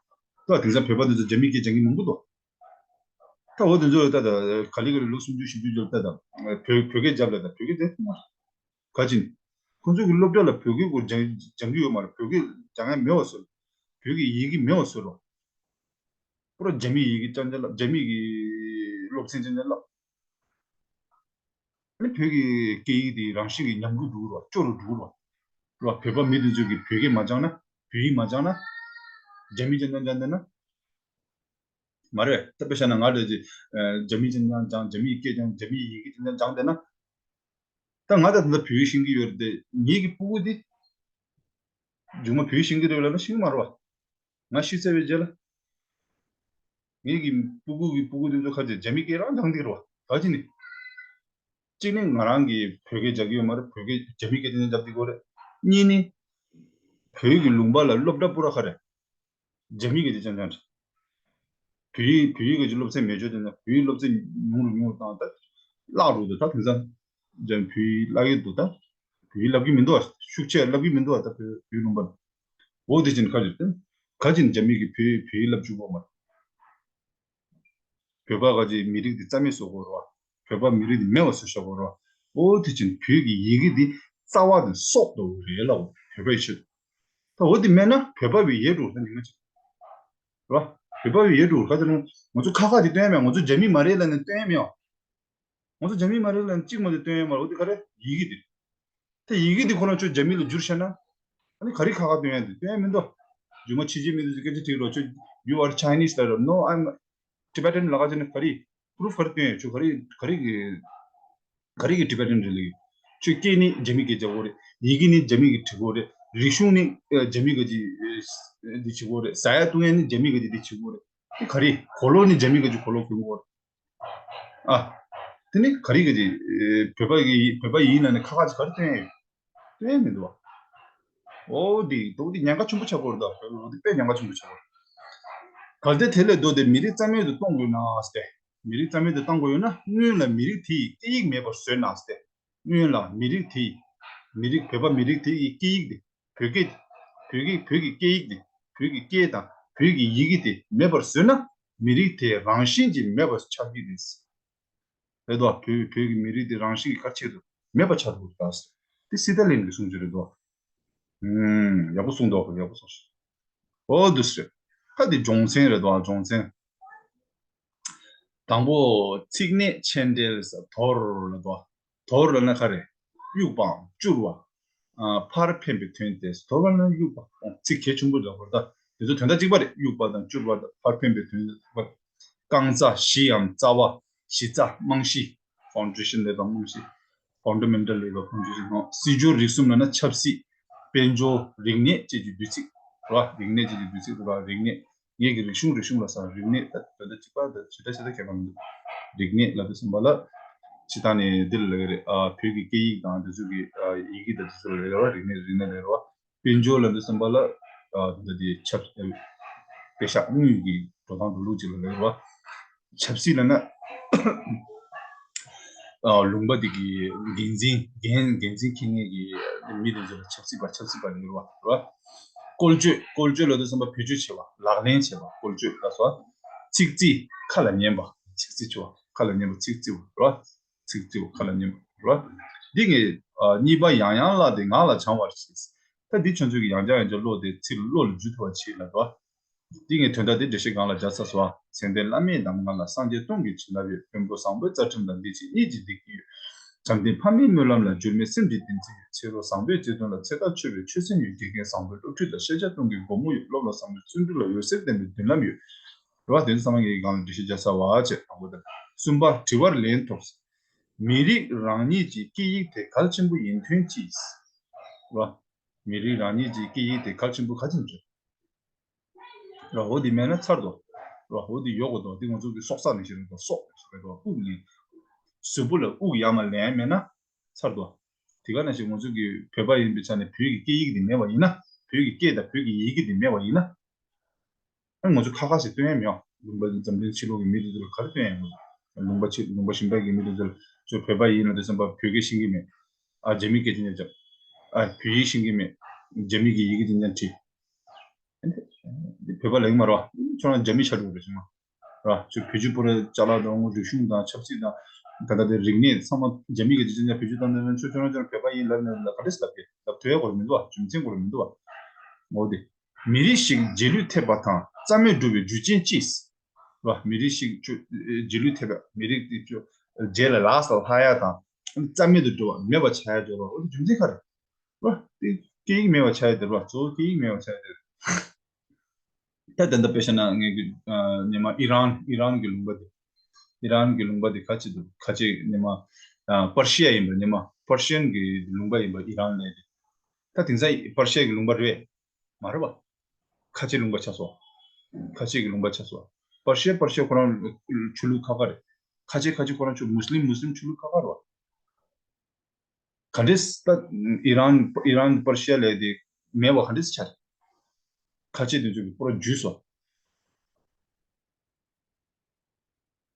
ད་དེང་སང་བོད་པ་དེ་ཚོ་རྒྱ་མི་སྐད་སྦྱང་གི་མང་པོ་འདུག་ད་འོ་དེ་ཚོ་ད་ད་ག་ལེ་ག་ལེ་ལོ་སུམ་ཅུ་བཞི་བཅུ་ལ་ད་ད་བོད་བོད་སྐད་རྒྱབ་ལ་ད་བོད་སྐད་དེ་མ་རེད། ག་ཅིན། ཁོང་ཚོ་གི་སློབ་གྲྭ་ལ་བོད་སྐད་སྐོར་སྦྱང་སྦྱང་གི་ཡོད་མ་རེད། བོད་སྐད་སྦྱང་ཡ་མེད་པ་བཟོས། བོད་ཀྱི་ཡི་གེ་མེད་པ་བཟོས་རོགས། པུ་ར་རྒྱ་མིའི་ཡི་གེ་རྐྱང་རྐྱང་བསླབ། རྒྱ་མི་གི་སློབ་ཚན་རྐྱང་རྐྱང་བསླབ། ཨ་ནི་བོད་ཀྱི་སྐད་ཡིག་དེ་རང་བཞིན་གྱིས་ཉམས་རྒུད་འགྲོ་གི་རེད་བ། སྐྱོ་རུ་འགྲོ་གི་རེད་བ། རེད་བ། བོད་པ་མི་དེ་ཚོས་ཀྱིས་བོད་སྐད་མ་སྦྱངས་ན། བོད་ཡིག་མ་སྦྱངས་ན། རྒྱ་མི་སྐད་སྦྱང་སྦྱང་བསྡད་ན། མ་རེད། ད་དཔེ་བཞག་ན་ང་འདྲ་ཅིག་རྒྱ་མི་སྦྱང་སྦྱང་སྦྱང་། རྒྱ་མིའི་སྐད་སྦྱང་། རྒྱ་མིའི་ཡི་གེ་སྦྱང་སྦྱང་བསྡད་ན། ད་ང་ད་ད་ལྟ་བོད་ཡིག་ཤེས་ཀྱི་ཡོད་རེད་དེ། ངེད་ཀྱི་སྤུ་གུ་དེ་མཇུག་མ་བོད་ཡིག་ཤེས་ཀྱི་རེད་ལབ་ན་ཤེས་ཀྱི་མ་རེད་བ། ང་ཤི་ཚར་བའི་རྗེས་ལ། ངེད་ཀྱི་སྤུ་གུ་གི་སྤུ་གུ་དེ་ཚོ་ཁ་ཅིག་རྒྱ་མི་སྐད་རང་སྦྱང་གི་རེད་བ། ག་ཅི་ནི། གཅིག་ནི་ང་རང་གིས་བོད་སྐད་སྦྱང་གི་ཡོད་མ་རེད། བོད་སྐད་རྒྱ་མི་སྐད་དེ་ནས་སྦྱང་གི་ཡོད་རེད། གཉིས་ནི། བོད་ཀྱི་ལུང་པ་ལ་སློབ་གྲྭ་སྤུ་ར་ག་རེ། རྒྱ་མི་སྐད་དེ་སྦྱང་སྦྱང་རེད། བོད་ཡིག་བོད་ཡིག་གི་སློབ་ཚན་མེད་ཆོག་དེ་ན་བོད་ཡིག་སློབ་ཚན་ཉུང་རུ་ཉུང་རུ་བཏང་། ད་བརླག་འགྲོ་འདུག་ད་དེང་སང་རྒྱ་མི་བོད་ཡིག་བརླག་གི་འདུག་ད་བོད་ཡིག་བསླབ་ཀྱི་མི་འདུག་བ། ཤུགས་ཆེ་བསླབ་ཀྱི་མི་འདུག་བ། ད་བོད་བོད་ལུང་པ་ལ། འོ་དེ་ཅན་ཁ་ཅིག་ཏེ། ཁ་ཅིག་རྒྱ་མི་གི་བོད་བོད་ཡིག་བསླབ་བཅུག་གོ་མ། བོད་པ་ག་ཅིག་མི་རིགས་འདི་རྩ་མེད་བཟོ་གོ་རོ། བོད་པ་མི་རིགས་འདི་མེད་པ་བཟོ་བཞག་གོ་རོ། འོ་དེ་ཅན་བོད་ཀྱི་ཡི་གེ་འདི་རྩ་བ་དང་སྲོག་ལྟ་བུ་རེད་ལབ། བོད་པའི་ཆེད་དུ། ད་འོ་དེ་མེད་ན་བོད་པ་བའི་ཡལ་འགྲོ་ད་ཉི་མ་ཅིག་རོ། བོད་པ་བའི་ཡལ་འགྲོ་ག་ཅི་རུང་། ང་ཚོ་ཁ་ཁ་དེ་སྟོན་ཡ་མེད། ང་ཚོ་རྒྱ་མི་མ་རེད་ལབ་ནས་སྟོན་ཡ་མེད། ང་ཚོ་རྒྱ་མི་མ་རེད་ལབ་ནས་གཅིག་མ་གཏོགས་སྟོན་ཡ་མ་རེད། འོ་དེ་ག་རེ་ཡི་གེ་དེ། ད་ཡི་གེ་འདི་ཁོ་རང་ཚོས་རྒྱ་མི་ལ་བསྒྱུར་བྱས་ན། ཨ་ནི་ག་རེ་ཁ་ཁ་སྟོན་ཡ་འདི་སྟོན་ཡ་མི་འདུག་རྒྱུ་མ་ཕྱི་རྒྱལ་མི་འདུག་ཅེས་སྐད་ཆ་དྲིས་རོགས། ཁྱོད། You are Chinese ལབ་རོགས། No, I'm Tibetan ལབ་ག་ཅི་ནི་ག་རེ། Proof ག་རེ་སྟོན་ཡ། ཁྱོད་ག་རེ་ག་རེ་གི་ག་རེ་གི་Tibetan རེད་ལབ་ཡོད། ཁྱོད་སྐད་ནི་རྒྱ་མི་སྐད་རྒྱག་གོ་རེད། ཡི་གེ་ནི་རྒྱ་མི་གི་འབྲི་གོ་རེད། རིག་གཞུང་ནི་ཨ་རྒྱ་མི་ག་ཅི་ཨ་འདི་བྱེད་གོ་རེད། ཟ་ཡ་བཏུང་ཡ་ནི་རྒྱ་མི་ག་ཅི་འདི་བྱེད་གོ་རེད། དེ་ག་རེ། གོས་ལོག་ནི་རྒྱ་མི་ག་ཅི་གོས་ལོག་གྱོན་གོ་རེད། ཨ། དེ་ནི་ག་རེ་ག་ཅི་ཨེ་བོད་པ་གི་བོད་པ་ཡིན་ན་ནི་ཁ་ཁ་ཅིག་ག་རེ་སྟོན་ཡ་ཡོད། སྟོན་ཡ་མི་འདུག་བ། འོ་དེ་འདུག་དེ་ཉེན་ཁ་ཆེན་པོ་ཆགས་ཀྱི་ཡོད་རེད་ད། བོད་ལ་འདི་དཔེ་ཉེན་ཁ་ཆེན་པོ་ཆགས་ཀྱི་ཡོད་རེད། གལ་ཏེ་དེ་ལས་ལྡོག་སྟེ་མི་རིགས་རྩ་མེད་དུ་གཏོང་དགོས་ན་ཟེར་ཏེ། མི་རིགས་རྩ་མེད་དུ་བཏང་དགོས་ཡོད་ན་སྔོན་ལ་མི་རིགས་དེ་ཡི་སྐད་ཡིག་མེད་པར་བཟོས་ན་ཟེར་ཏེ། སྔོན་ལ་མི་རིགས་དེ་ཡི་མི་རིགས་བོད་པ་མི་རིགས་དེ་ཡི་སྐད་ཡིག་དེ་བོད་སྐད་བོད་སྐད་བོད་ཀྱི་བོད་ཀྱི་སྐད་ཡིག་དེ་བོད་ཀྱི་སྐད་དང་བོད་ཀྱི་ཡི་གེ་དེ་མེད་པར་བཟོས་ན་མི་རིགས་དེ་རང་བཞིན་གྱིས་མེད་པར་ཆགས་ཀྱི་རེད། རེད་དོ། བོད་བོད་ཀྱི་མི་རིགས་དེ་རང་བཞིན་གྱིས་ག་ཆེད་དུ་མེད་པ་ཆགས་འགྲོ་གི་རེད་ད། དེ་སི་ཏཱ་ལིན་གྱི་གསུང་ཆོས་རེད་དོ། ཨུམ། ཡག་པོ་གསུངས་འདུག་ཡག་པོ་གསུངས་ཤག་འོ་འདུག་སེ་རེད། ད་དེ་སྦྱོང་ཚན་རེད་དོ། སྦྱོང་ཚན། དང་པོ། ཚིག་སྣེ་མཆན་འགྲེལ་ཟེར་དོར་ལ་དོ། དོར་ལ་ན་ག་རེ། དབྱུག་པའམ་བསྐྱུར་བ། ཨ། ཕར་འཕེན་པའི་དོན་ཏེ། དོར་བ་ན་དབྱུག་པ། ཚིག་གལ་ཆེན་པོ་འདྲ་བོ་རེད་ད། དེ་ཚོ་དོན་དག་གཅིག་པ་རེད། དབྱུག་པ་དང་བསྐྱུར་བ་དང་ཕར་འཕེན་པའི་དོན་ཏེ། རྐང་རྩ། གཞིའམ་རྩ་བ། གཞི་རྩ། རྨང་གཞི། ཕའུན་ཌེ་ཤན་ལབ་པ། རྨང་གཞི། ཕའུན་ཌ་མེན་ཊལ་ལབ་པ། ཕའུན་ཌེ་ཤན། སྲིད་སྦྱོར་རིག་གསུམ་ལབ་ན་ཆབ་སྲིད། དཔལ་འབྱོར། རིག་གནས་བཅས་ཀྱི་བསྡུས་ཚིག་རེད་བ། རིག་གནས་བཅས་ཀྱི་བསྡུས་ཚིག་རེད་བ། རིག་གནས། ངེད་ཀྱི་རིག་གཞུང་། རིག་གཞུང་ལ་ཟེར། རིག་གནས་ད་ད་ལྟ་གཅིག་པ་ད་ཇི་ལྟར་ཇི་ལྟར་ཁྱད་པར་མི་འདུག་རིག་གནས་ལབ་དུས་ཙམ་པ་ལ་སྤྱིར་བཏང་ནས་འདི་ལ་ལབ་ཀྱི་རེད། ཨ། བོད་ཀྱི་སྐད་ཡིག་དང་དེ་ཚོ་གི། ཨ། ཡི་གེ་དང་དེ་ཚོ་ལ་ལབ་ཀྱི་རེད་བ། རིག་གནས། རིག་གནས་ལབ་ཀྱི་རེད་བ། དཔལ་འབྱོར་ལབ་དུས་ཙམ་པ་ལ། ཨ། ད་ལྟ་དེ་ཆབ་དཔེ་བཞག་དངུལ་གྱི་འགྲོ་སྟངས་འགྲོ་ལུགས་ཅིག་ལ་ལབ་ཀྱི་རེད་བ། ཆབ་སྲིད་ལབ་ན། ཨ། ལུང་པ་འདི་གི་འགན་འཛིན། འགན་འགན་འཛིན་འཁྱེར་མཁན་གྱི་མི་དེ་ཚོ་ལ་ཆབ་སྲིད་པ། ཆབ་སྲིད་པ་ལབ་ཀྱི་རེད་བ། བཀོལ་སྤྱོད། བཀོལ་སྤྱོད་ལབ་དུས་ཙམ་པ་བེད་སྤྱོད་བྱེད་པ། ལག་ལེན་བྱེད་པ། བཀོལ་སྤྱོད་ལབ་སོང་། ཚིག་རྩིས། ཁ་ལ་ཉན་པ། ཚིག་རྩིས་བྱེད་པ། ཁ་ལ་ཉན་པ། ཚིག་རྩིས་པ་རེད་བ། ཚིག་རྩིས་པ། ཁ་ལ་ཉན་པ་རེད་བ། འདི་ངས། ཨ། གཉིས་པ། ཡང་ཡང་བཀླགས་ཏེ་ངག་ལ་བྱང་བར་བྱེད། ད་འདི་ཁྱོད་ཚོས་ཀྱིས་ཡང་བསྐྱར་ཡང་བསྐྱར་ཀློག་སྟེ་ཚིག་བློ་ལ་འཇུ་ཐུབ་པ་བྱེད་ལབ་རེད་བ། འདི་ངས་དོན་དག་འདི་འགྲེལ་བཤད་སྒང་ལ་སྦྱར་ཚར་སོང་། མཚན་ལྡན་བླ་མས་གདམས་ངག་ལ། སངས་རྒྱས་སྟོང་གི་བྱིན་རླབས་ཡོད། བོན་པོ་བཟང་པོའི་རྩ་ཁྲིམས་ལ། འདི་ཕྱི་གཉིས་ཀྱི་བདེ་སྐྱིད་ཡོད། བྱམས་ལྡན་ཕ་མའི་སྨོན་ལམ་ལ། འགྱུར་མེད་སེམས་ཀྱི་བདེན་ཚིག་ཡོད། ཕྱི་རོལ་བཟང་པོའི་བརྩེ་དུང་ལ། ཚེ་ཐར་ཆོས་པའི་ཆོས་སེམས་ཡོད། དགེ་རྒན་བཟང་པོའི་སློབ་ཁྲིད་དང་། ཤེས་བྱ་སྟོང་གི་སྒོ་མོ་ཡོད། སློབ་ལ་བཟང་པོའི་བརྩོན་འགྲུས་ལ། འོད་ཟེར་ལྡན་པའི་མདུན་ལམ་ཡོད། རེད་བ། དེ་ཚོ་ཚང་མ་ངས་སྒང་ལ་འགྲེལ་བཤད་རྒྱག་ཚར་བ་བྱས། དང་པོ་དེ། གསུམ་པ། དྲི་བར་ལན་ཐོབས། མི་རིགས་རང་ཉིད་ཀྱི་སྐད་ཡིག་དེ་གལ་ཆེན་པོ་ཡིན་དོན་ཅི། རེད་བ། མི་རིགས་རང་ཉིད་ཀྱི་སྐད་ཡིག་དེ་གལ་ཆེན་པོ་ག་ཚོད་རེད། ར། འོ་དེ་མེད་ན་ཚར་དོ། ར། འོ་དེ་ཡོད་དགོས་དོ། དེ་ང་ཚོ་གི་སྲོག་རྩ་ནས་ཞིག་རེད་དོ། སྲོག་ཞིག་རེད་དོ། དབུགས་ལེན། གཟུགས་པོ་ལ་དབུགས་ཡར་མར་ལེན་ཡ་མེད་ན་ཚར་དོ། དེ་ག་ནང་བཞིན་ང་ཚོ་གི་བོད་པ་ཡིན་པའི་ཆ་ནས་བོད་ཀྱི་སྐད་ཡིག་དེ་མེད་པ་ཡིན་ན། བོད་ཀྱི་སྐད་དང་བོད་ཀྱི་ཡི་གེ་དེ་མེད་པ་ཡིན་ན། ཨ། ང་ཚོ་ཁ་ཁ་ཞིག་སྟོན་ཡ་མེད། ཨ། ལུང་པ་འཛམ་གླིང་ཕྱི་ལོགས་ཀྱི་མི་དེ་ཚོ་ལ་ག་རེ་སྟོན་ཡ། ང་ཚོ་ལུང་པ་ཕྱི་ལུང་པ་གཞན་པ་གི་མི་དེ་ཚོ་ལ་ཚོ་བོད་པ་ཡིན་ལབ་དུས་ཙམ་པ་བོད་སྐད་ཤེས་ཀྱི་མེད། ཨ། རྒྱ་མི་སྐད་ཅིག་ཉན་ཅག་ཨ། བོད་ཡིག་ཤེས་ཀྱི་མེད། རྒྱ་མི་གི་ཡི་གེ་ཅིག་ཉན་བྲིས། བོད་པ་ལབ་ཀྱི་མ་རེད་བ། ཁྱོད་རང་རྒྱ་མི་ཆགས་འགྲོ་རེད་ཟེར་མ་ར། ཁྱོད་བོད་བརྒྱུད་པོ་རེད། ཅ་ལག་དང་རིག་གཞུང་དང་ཆབ་སྲིད་དང་། ད་ལྟ་དེ་རིག་གནས་ཚང་མ་རྒྱ་མི་གི་ཅིག་ཅིག་ཉན་བོད་བརྒྱུད་དང་ནང་ཁྱོད་ཁྱོད་རང་ཁྱོད་རང་བོད་པ་ཡིན་ལབ་ནས་ལབ་ག་འདྲས་ལབ་ཀྱི་ལབ་ཐུབ་ཡ་གོ་རེ་མི་འདུག་བ། རྒྱུ་མཚན་གོ་རེ་མི་འདུག་བ། འོ་དེ། མི་རིགས་ཤིག་རྗེས་ལུས་ཐེབས་པ་དང་རྩ་མེད་འགྲོ་བའི་རྒྱུ་རྐྱེན་ཅི། ར། མི་རིགས་ཤིག་ཁྱོད་རྗེས་ལུས་ཐེབས་པ། མི་རིགས་དེ་ཁྱོད་རྗེས་ལ་ལགས་སུ་ལྷག་ཡ་དང་། རྩ་མེད་དུ་འགྲོ་བ། མེད་པ་ཆགས་ཡ་འགྲོ་བ། འོ་དེ་རྒྱུ་མཚན་ག་རེ། ར། དེ་སྐད་ཡིག་མེད་པ་ཆགས་ཡ་དེ་ར། གཙོ་བོ་སྐད་ཡིག་མེད་པ་ཆགས་ཡ་དེ་རེད། ད་ད་ལྟ་དཔེ་བཞག་ན་ངས་ཀྱི། ཨ། སྔོན་མ་ཨི་རན། ཨི་རན་གྱི་ལུང་པ་དེ། ཨི་རན་གྱི་ལུང་པ་དེ་ཁ་ཅིག་འདུག་ཁ་ཅིག་སྔོན་མ། ཨ། པར་ཤི་ཡ་ཡིན་པ། སྔོན་མ་པར་ཤི་ཡན་གྱི་ལུང་པ་ཡིན་པ་ཨི་རན་ལབ་དེ། ད་དེང་སང་པར་ཤི་ཡ་གི་ལུང་པ་རེད་མ་རེད་བ། ཁ་ཆེ་ལུང་པ་ཆགས་སོང་། ཁ་ཆེ་གི་ལུང་པ་ཆགས་སོང་། པར་ཤི་ཡ། པར་ཤི་ཡ་ཁོ་རང་ཆོས་ལུགས་ཁ་ཁ་རེད། ཁ་ཆེ་ཁ་ཆེ་ཁོ་རང་ཆོས་མུས་ལིམ། མུས་ལིམ་ཆོས་ལུགས་ཁ་ཁ་རེད་བ། ག་འདྲས་ད་ཨི་རན། ཨི་རན་པར་ཤི་ཡ་ལབ་དེ་མེད་པ་ག་འདྲས་ཆགས། ཁ་ཆེ་དེ་ཚོ་གི་པུ་ར་འཇུས་སོང་།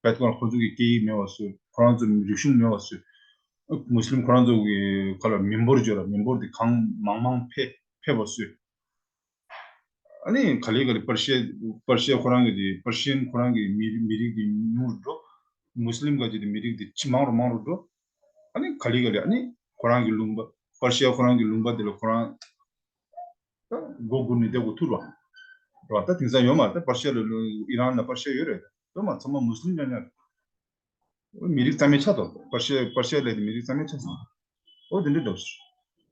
བས་ཁོ་རང་ཁོ་ཚོ་གི་སྐད་ཡིག་མེད་པ་བཟོས། ཁོ་རང་ཚོ་རིག་གཞུང་མེད་པ་བཟོས། མུས་ལིམ་ཁོ་རང་ཚོ་གི་ཁ་ལ་མི་འབོར་བརྗོད་ལ། མི་འབོར་དེ་གང་མང་མང་འཕེལ་འཕེལ་བ་བཟོས། ཨ་ནི་ག་ལེ་ག་ལེ་པར་ཤི་ཡ། པར་ཤི་ཡ་ཁོ་རང་གི་དེ། པར་ཤི་ཡན་ཁོ་རང་གི་མི་མི་རིགས་དེ་ཉུང་རུ་འགྲོ། མུས་ལིམ་ག་ཅིག་དེ་མི་རིགས་དེ་ཆེ། མང་རུ་མང་རུ་འགྲོ། ཨ་ནི་ག་ལེ་ག་ལེ་ཨ་ནི་ཁོ་རང་གི་ལུང་པ། པར་ཤི་ཡ་ཁོ་རང་གི་ལུང་པ་དེ་ལ་ཁོ་རང་ད་མགོ་སྒུར་ནས་བསྡད་དགོས་ཐུག་ར། ར། ད་དེང་སང་ཡོད་མ་རེད། ད་པར་ཤི་ཡ་ལ་ལུང་། ཨི་རན་ལ་པར་ཤི་ཡ་ཡོད་རེད། ཡོད་མ། ཚང་མ་མུས་ལིམ་ཉག་ཉག་རེད། མི་རིགས་རྩ་མེད་ཆགས་འདུག་པར་ཤི་ཡ། པར་ཤི་ཡ་ལབ་དེ་མི་རིགས་རྩ་མེད་ཆགས་སོང་། འོ་དེ་འདྲ་འདྲ་པོ་ཞིག་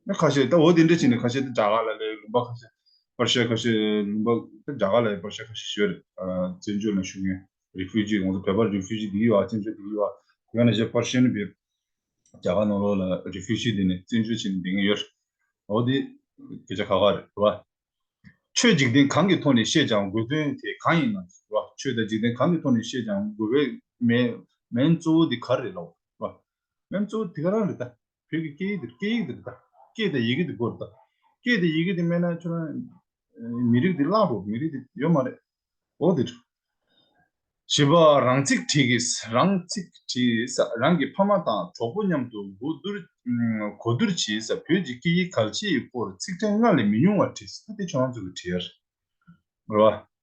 ན་ཁ་ཤས་ད། འོ་དེ་འདྲ་བྱས་ནས་ཁ་ཤས་ད་རྒྱ་གར་ལ་སླེབས། ལུང་པ་ཁ་ཤས། པར་ཤི་ཡ་ཁ་ཤས། ལུང་པ་ད་རྒྱ་གར་ལ་པར་ཤི་ཡ་ཁ་ཤས་ཤིག་ཡོད་རེད། ཨ། བཙན་བྱོལ་ནང་བཞུགས་མཁན་རི་ཕུ་ཇི། ང་ཚོ་བོད་པ་རི་ཕུ་ཇི་དེ་གི་ཡོད་ཨ། བཙན་བྱོལ་དེ་གི་ཡོད་ཨ། དེ་ག་ནང་བཞིན་པར་ཤི་ཡན་བོད། རྒྱ་གར་ནང་ལོགས་ལ་རི་ཕུ་ཇི་དེ་ནས་བཙན་བྱོལ་ཕྱིན་ནས་བསྡད་མཁན་ཡོད་རེད། འོ་དེ་སྐད་ཆ་ཁག་ཁག་རེད། རེད་བ། ཆོས་འཇིག་རྟེན་གང་གི་ཐོག་ནས་བཤད་ཀྱང་དགོས་དོན་དེ་གང་ཡིན་ནམ། རེད་བ། ཆོས་དང་འཇིག་རྟེན་གང་གི་ཐོག་ནས་བཤད་ཀྱང་དགོས་པའི་མེ་མེན་གཙོ་བོ་དེ་ག་རེ་རེད་ལབ། རེད་བ། མེན་གཙོ་བོ་དེ་ག་རང་རེད་ད། བོད་ཀྱི་སྐད་ཡིག་དེ། སྐད་ཡིག་དེ་རེད་ད། སྐད་དང་ཡི་གེ་དེ་དགོས་རེད་ད། སྐད་དེ་ཡི་གེ་དེ་མེད་ན་ཁྱོད་རང་མི་རིགས་དེ་བརླག་འགྲོ། མི་རིགས་དེ་ཡོད་མ་རེད། འོ་དེ་འདྲ། བཞི་པ། རང་ཚིག་བྲིས་ཀྱིས། རང་ཚིག་བྲིས། རང་གི་ཕ་མ་དང་གྲོགས་པོ་མཉམ་དུ་གོ་བསྡུར། གོ་བསྡུར་བྱས། བོད་ཀྱི་སྐད་ཡིག་གལ་ཆེ་ཡི་སྐོར་ཚིག་ཕྲེང་ལྔ་ལས་མི་ཉུང་བ་བྲིས། དེ་ཁྱོད་རང་ཚོ་གི་བྲིས་ཡ་རེད། རེད་བ།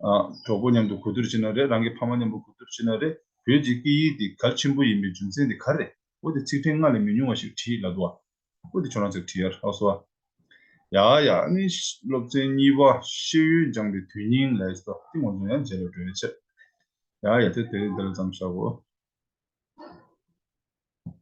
ཨ། གྲོགས་པོ་མཉམ་དུ་གོ་བསྡུར་བྱེད་ན་རེད། རང་གི་ཕ་མ་མཉམ་པོ་གོ་བསྡུར་བྱེད་ན་རེད། བོད་ཀྱི་སྐད་ཡིག་འདི་གལ་ཆེན་པོ་ཡིན་པའི་རྒྱུ་མཚན་དེ་ག་རེ་རེད། འོ་དེ་ཚིག་ཕྲེང་ལྔ་ལས་མི་ཉུང་བ་ཞིག་བྲིས་ལབ་འདུག་བ། འོ་དེ་ཁྱོད་རང་ཚོས་བྲིས་ཡ་ལགས་སོ། ཡ་ཡ། ཨ་ནི་སློབ་ཚན་གཉིས་པ། ཤེས་ཡོན་སྦྱངས་པའི་དོན་སྙིང་ལབ་སོ། དེ་ང་ཚོ་ཡང་རྗེས་ལ་འགྲོ་ཡ་བྱེད། ཡ་ཡ། དེ་དེ་རིང་འདི་ལ་མཚམས་བཞག་གོ།